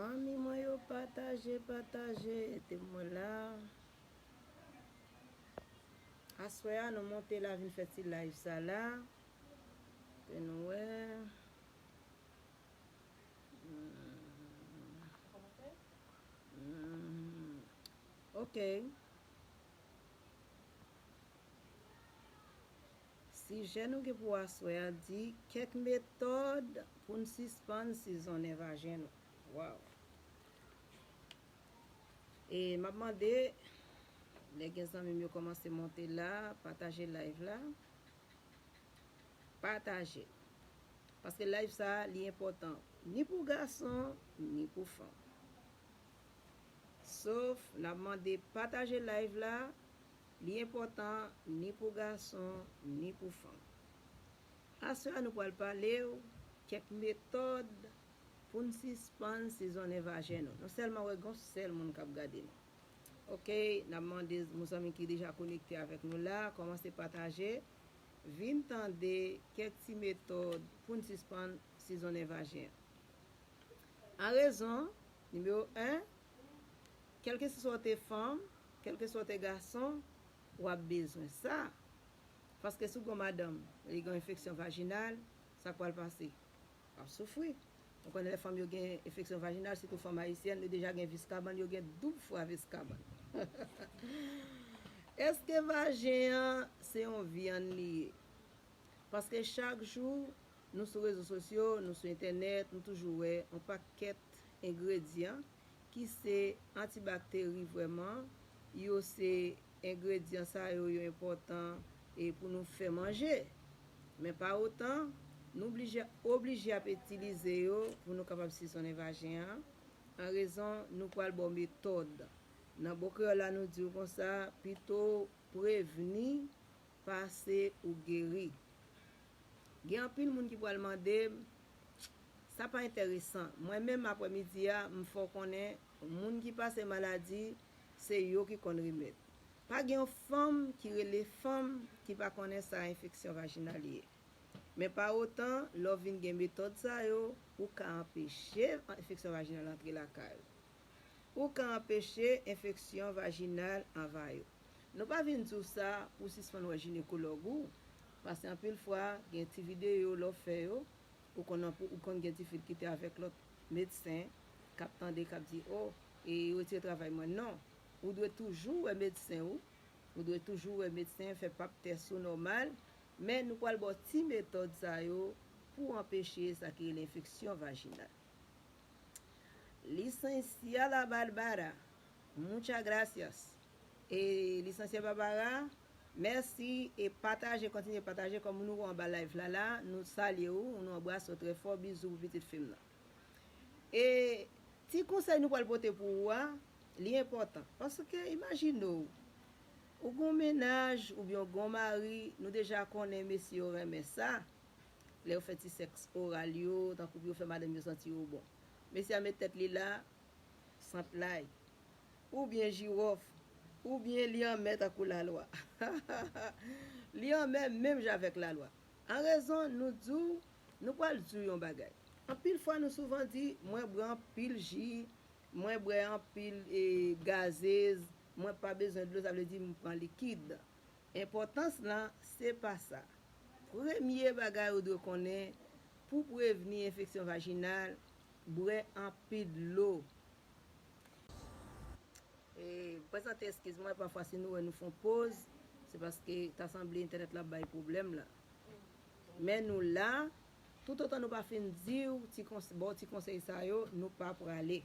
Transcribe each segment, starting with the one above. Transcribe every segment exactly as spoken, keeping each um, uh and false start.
Zanmi mwen yo, pataje, pataje, ede mwen la. Aswè a, nou monte la, vin fè ti live sa la. Ke nou wè. Hmm. Hmm. Ok. Sijè nou gen pou aswè a di kèk metòd pou n sispann sizonnen vajen nou. Waw. E m ap mande, lè gen zanmi m yo kòmanse monte la, pataje live la. Pataje. Paske live sa a, li enpòtan ni pou gason, ni pou fanm. Sof, n ap mande pataje live la, li enpòtan ni pou gason, ni pou fanm. Aswè a nou pral pale w kèk metòd pou n sispann sizonnen vajen nou. Nou sèlman wè gon sèl moun k ap gade nou. Ok, n ap mande moun zanmi ki deja konekte avèk nou la, kòmanse pataje, vin tande kèk ti metòd pou n sispann sizonnen vajen an. An rezon, nimewo en, kèlkeswa w te fanm, kèlkeswa w te gason, w ap bezwen sa. Paske si w gon madanm, li gen enfeksyon vajinal, sa k pral pase? W ap soufri. Ou konnen lè fanm yo gen enfeksyon vajinal, sitou fanm ayisyèn, yo deja gen vis kabann, yo gen doub fwa vis kabann. Èske vajen an se yon vyann li ye? Paske chak jou, nou sou rezo sosyo, nou sou entènèt, nou toujou wè yon pakèt engredyan ki se antibakteri vrèman, yo se engredyan sa yo, yo enpòtan e pou nou fè manje. Men pa otan, nou blije, oblije ap itilize yo pou nou kapab sizonnen vajen an. An rezon, nou pral ba w metòd. Nan bon kreyòl la, nou di w konsa, pito prevni pase ou geri. Gen anpil moun ki pral mande m, sa pa enteresan. Mwen menm aprè midi a, m fè w konnen, moun ki pase maladi, se yo ki konn remèd. Pa gen yon fanm ki rele fanm ki pa konnen sa enfeksyon vajinal ye. Men pa otan, lè w vin gen metòd sa yo, ou ka anpeche enfeksyon vajinal antre lakay ou. Ou ka anpeche enfeksyon vajinal anvayi w. Nou pa vin di w sa pou w sispann wè jinekològ ou, paske anpil fwa, gen ti videyo lè w fè yo, ou konn, ou konn gen ti fi ki te avèk lòt medsen k ap tande, k ap di, o, e retire travay mwen. Non, ou dwe toujou wè medsen ou, ou dwe toujou wè medsen, fè pap tès ou nòmal, men nou pral ba w ti metòd sa yo pou anpeche sa ki rele enfeksyon vajinal. Licenciada Barbara, muchas gracias. E Licenciada Barbara, mèsi e pataje, kontinye pataje kòm nou anba live la la, nou salye w, nou anbrase w trè fò, bizou pou pitit fi m nan. E ti konsèy nou pral pote pou ou a, li enpòtan. Paske imajine w, ou gon mennaj oubyen ou gon mari, nou deja konnen mesye yo renmen sa. Lè yo fè ti sèks oral yo, tankou pou yo fè madanm yo santi yo bon. Mesye a met tèt li la, sant lay, oubyen jiwòf, oubyen li anmè tankou lalwa. Li anmè menm jan avèk lalwa. An rezon, nou di w, nou pral di w yon bagay. Anpil fwa, nou souvan di, mwen bwè anpil ji, mwen bwè anpil, e, gazez, mwen pa bezwen dlo, sa vle di m pran likid. Enpòtans lan, se pa sa. Premye bagay ou dwe konnen, pou prevni enfeksyon vajinal, bwè anpil dlo. E, prezante eskiz mwen, pafwa si nou wè nou fè yon poz, se paske ta sanble entènèt la ap bay pwoblèm la. Men nou la, toutotan nou pa fin di w ti kons-, ba w ti konsèy sa yo, nou pa prale.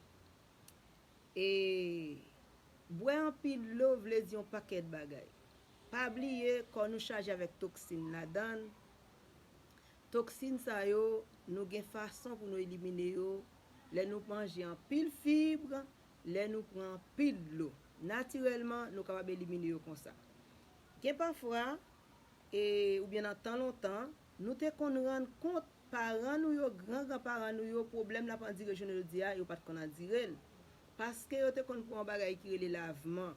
E bwè anpil dlo vle di yon pakèt bagay. Pa bliye, kò nou chaje avèk toksin ladan l. Toksin sa yo, nou gen fason pou nou elimine yo lè nou manje anpil fib, lè nou pran anpil dlo. Natirèlman, nou kapab elimine yo konsa. Gen pafwa, e, oubyen nan tan lontan, nou te konn rann kont paran nou yo, gran gran paran nou yo, pwoblèm la pa andire jounen jodi a, yo pa t konn andire l. Paske yo te konn pran yon bagay ki rele lavman.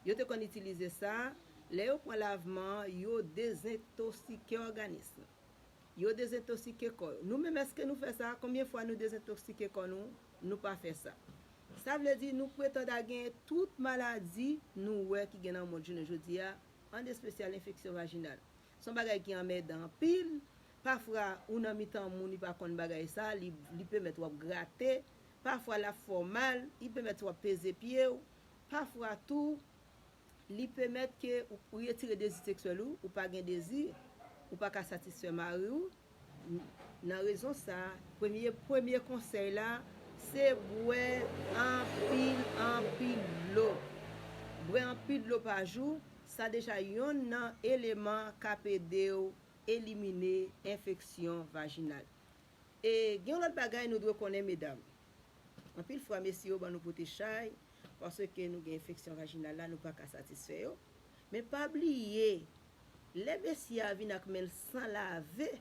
Yo te konn itilize sa, lè yo pran lavman an, yo dezentosike òganis lan. Yo dezentosike kò yo. Nou menm, èske nou fè sa? Konbyen fwa nou dezentosike kò nou? nou pa fè sa. Sa vle di nou pretann a gen tout maladi nou wè ki gen nan mond jounen jodi a, an espesyal enfeksyon vajinal. Se yon bagay ki anmèdan anpil. Pafwa, ou nan mitan moun, li pa konn bagay sa, li, li pèmèt w ap grate. Pafwa, l ap fè w mal, li pèmèt w ap peze pye w. Pafwa tou, li pèmèt ke ou, ou retire dezi seksyèl ou, ou pa gen dezi, ou pa ka satisfè mari w. Nan rezon sa, premye, premye konsèy la, se bwè anpil, anpil dlo. Bwè anpil dlo pa jou, sa deja yonn nan eleman k ap ede w elimine enfeksyon vajinal. E gen yon lòt bagay nou dwe konnen, medam. Anpil fwa, mesye yo ban nou pote chay, paske nou gen enfeksyon vajinal la, nou pa ka satisfè yo. Men pa bliye, lè mesye a vin ak men l san lave,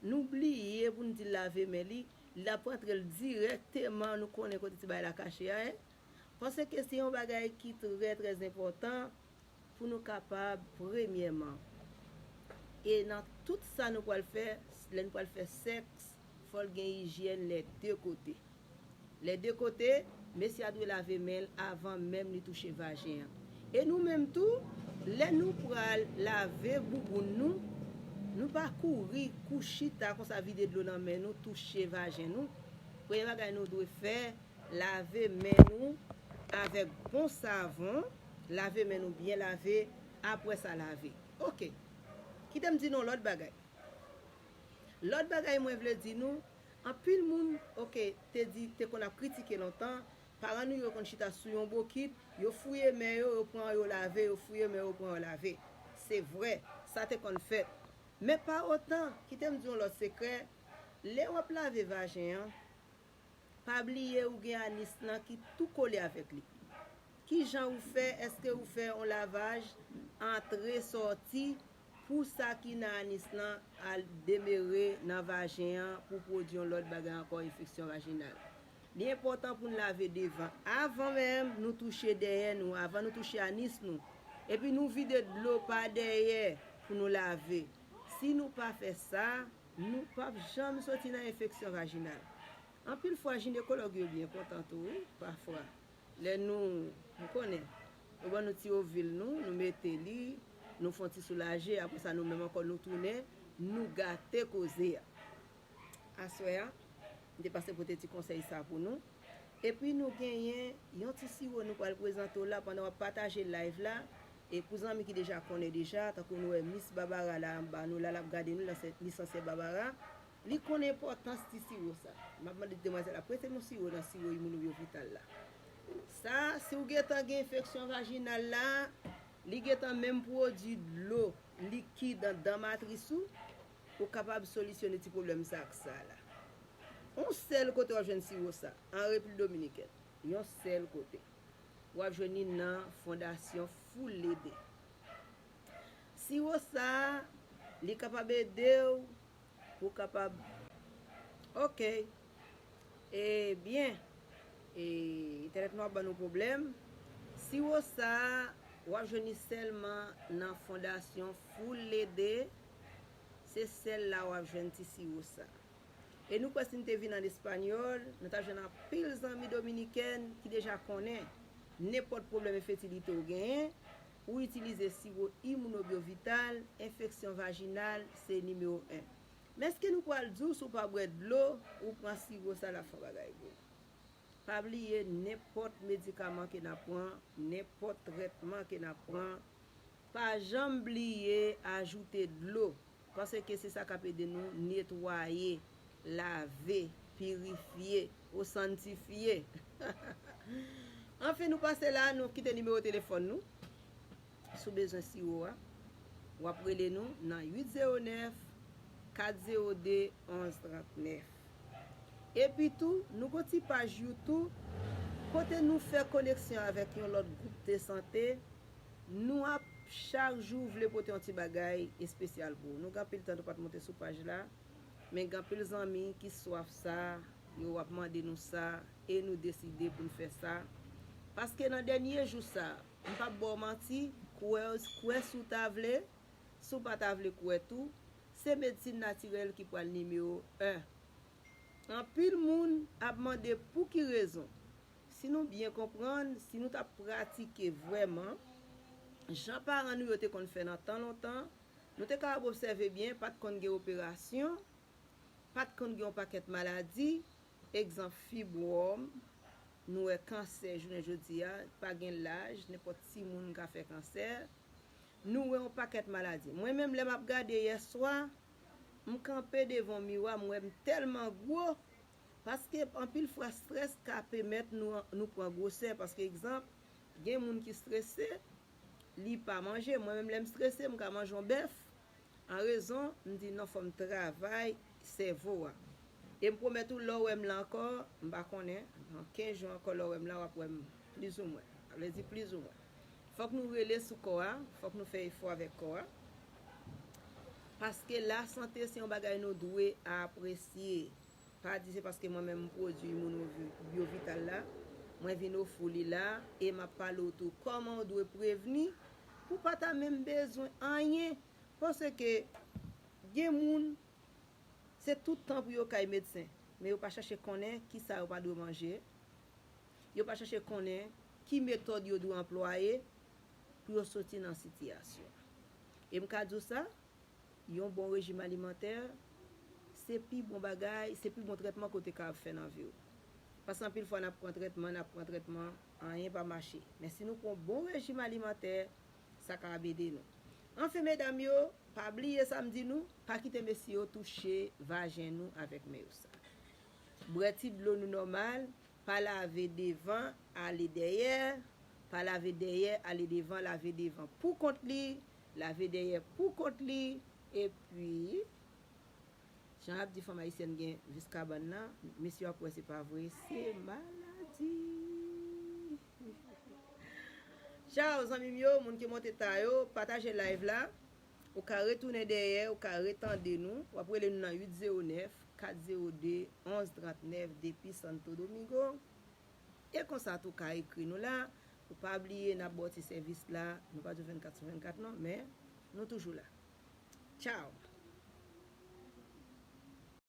nou bliye pou n di l lave men li, l ap rantre l dirèkteman, nou konnen kote ti bagay la kache a, en. Paske se yon bagay ki trè, trè enpòtan pou nou kapab, premyèman, e nan tout sa nou pral fè, lè nou pral fè sèks, fò l gen ijyèn lè de kote. Lè de kote, mesye a dwe lave men l avan menm li touche vajen an. E nou menm tou, lè nou pral lave bouboun nou, nou pa kouri, kou chita konsa vide dlo nan men nou, touche vajen nou. Premye bagay nou dwe fè, lave men nou avèk bon savon, lave men nou byen lave, apre sa lave. Oke. Kite m di nou yon lòt bagay. Lòt bagay mwen vle di nou, anpil moun, oke, te di, te konn ap kritike lontan, paran nou yo konn chita sou yon bokit, yo fouye men yo, yo pran yo lave, yo fouye men yo, yo pran yo lave. Se vrè, sa te konn fèt. Men pa otan, kite m di yon lòt sekrè, lè w ap lave vajen an, pa bliye ou gen anis lan ki tou kole avèk li. Ki jan ou fè? Èske ou fè yon lavaj antre sòti pou sa ki nan anis lan al demere nan vajen an pou pwodui yon lòt bagay ankò, enfeksyon vajinal? Li enpòtan pou n lave devan avan menm nou touche dèyè nou, avan nou touche anis nou. Epi nou vide dlo pa dèyè pou nou lave. Si nou pa fè sa, nou p ap janm soti nan enfeksyon vajinal. Anpil fwa, jinekològ yo byen kontan tou, wi, pafwa. Lè nou, nou konnen, yo ban nou ti ovil nou, nou mete li, nou fè yon ti soulaje, apre sa nou menm ankò nou tounen, nou gate koze a. Aswè a, m te pase pote ti konsèy sa pou nou. Epi nou genyen yon ti siwo nou pral prezante w la pandan w ap pataje live la. E pou zanmi ki deja konnen deja, tankou nou wè Miss Barbara la anba nou la, l ap gade nou, li se, li sanse Barbara. Li konn enpòtans ti siwo sa. M ap mande demwazèl la prete m yon siwo nan siwo Immunobio Vital la. Sa, si w gentan gen enfeksyon vajinal la, li gentan menm pwodui dlo likid anndan matris ou, ou kapab solisyone ti pwoblèm sa ak sa la. Yon sèl kote w ap jwenn siwo sa, an Repiblik Dominikèn. Yon sèl kote. W ap jwenn li nan Fondasyon Full Ede. Siwo sa a, li kapab ede w pou w kapab. Oke. Ebyen, e, entènèt nou ap ban nou pwoblèm. Siwo sa a, w ap jwenn li sèlman nan Fondasyon Full Ede. Se sèl la w ap jwenn ti siwo sa a. E nou kwè si n te vin an espanyòl, nou t ap jwenn anpil zanmi dominikèn ki deja konnen nenpòt pwoblèm enfertilite w genyen, ou itilize siwo Immunobio Vital, enfeksyon vajinal, se nimewo en. Men èske nou pral di w si w pa bwè dlo, ou pran siwo sa, l ap fè yon bagay pou ou? Pa bliye, nenpòt medikaman ke n ap pran, nenpòt trètman ke n ap pran, pa janm bliye ajoute dlo, paske se sa k ap ede nou netwaye, lave, pirifye, ou santifye. Anfen, nou pase la, nou kite nimewo telefòn nou. Si w bezwen siwo a, w ap rele nou nan uit zewo nèf, kat zewo de, onz trant nèf. Epi tou, nou gon ti paj YouTube kote nou fè koneksyon avèk yon lòt gwoup de sante. Nou ap chak jou vle pote yon ti bagay espesyal pou ou. Nou gen anpil tan nou pa t monte sou paj la, men gen anpil zanmi ki swaf sa, yo ap mande nou sa, e nou deside pou n fè sa. Paske nan dènye jou sa, m p ap ba w manti, kwè, kwè si w ta vle, si w pa ta vle kwè tou, se medsin natirèl ki pral nimewo en. Anpil moun ap mande pou ki rezon. Si nou byen konprann, si nou t ap pratike vrèman, jan paran nou yo te konn fè nan tan lontan, nou te kapab obsève byen, pa t konn gen operasyon, pa t konn gen yon pakèt maladi, egzanp, fibwòm, nou wè kansè jounen jodi a, pa gen laj, nenpòt timoun ka fè kansè. Nou wè yon pakèt maladi. Mwen menm, lè m ap gade yèswa, m kanpe devan miwa, m wè m tèlman gwo, paske anpil fwa, strès ka pèmèt nou, nou pran gwosè. Paske, egzanp, gen moun ki strese, li pa manje. Mwen menm, lè m strese, m ka manje yon bèf. An rezon, m di, "Non, fò m travay sèvo a." E m pwomèt ou, lè w wè m la ankò, m pa konnen, nan kenz jou ankò, lè w wè m la, w ap wè m plizoumwen. Sa vle di plizoumwen. Fòk nou rele sou kò a, fòk nou fè efò avèk kò a. Paske lasante se yon bagay nou dwe apresye. Pa di se paske mwen menm m pwodui Immuno Bio Vital la, mwen vin ofri w li la, e m ap pale w tou kòman w dwe prevni pou w pa ta menm bezwen anyen. Paske gen moun, se tout tan pou yo kay medsen, men yo pa chache konnen kisa yo pa dwe manje, yo pa chache konnen ki metòd yo dwe anplwaye pou yo soti nan sitiyasyon. E m ka di w sa, yon bon rejim alimantè, se pi bon bagay, se pi bon trètman ke w te kapab fè nan vi w. Paske anpil fwa, n ap pran trètman, n ap pran trètman, anyen pa mache. Men si nou pran yon bon rejim alimantè, sa kapab ede nou. Anfen, medam yo, pa bliye sa m di nou, pa kite mesye yo touche vajen nou avèk men yo sa. Bwè ti dlo nou nòmal, pa lave devan, ale dèyè, pa lave dèyè, ale devan, lave devan pou kont li, lave dèyè pou kont li, epi, jan ap di fanm ayisyèn gen vis kabann nan, mesye yo ap wè se pa vre, se maladi. Tchaw, zanmi m yo, moun ki monte ta yo, pataje live la. Ou ka retounen dèyè, ou ka retande nou. W ap rele nou nan uit zewo nèf, kat zewo de, onz trant nèf depi Santo Domingo. E konsa tou ka ekri nou la. Ou pa bliye n ap ba w ti sèvis la. Nou pa di w vennkat sou vennkat non, men nou toujou la. Tchaw!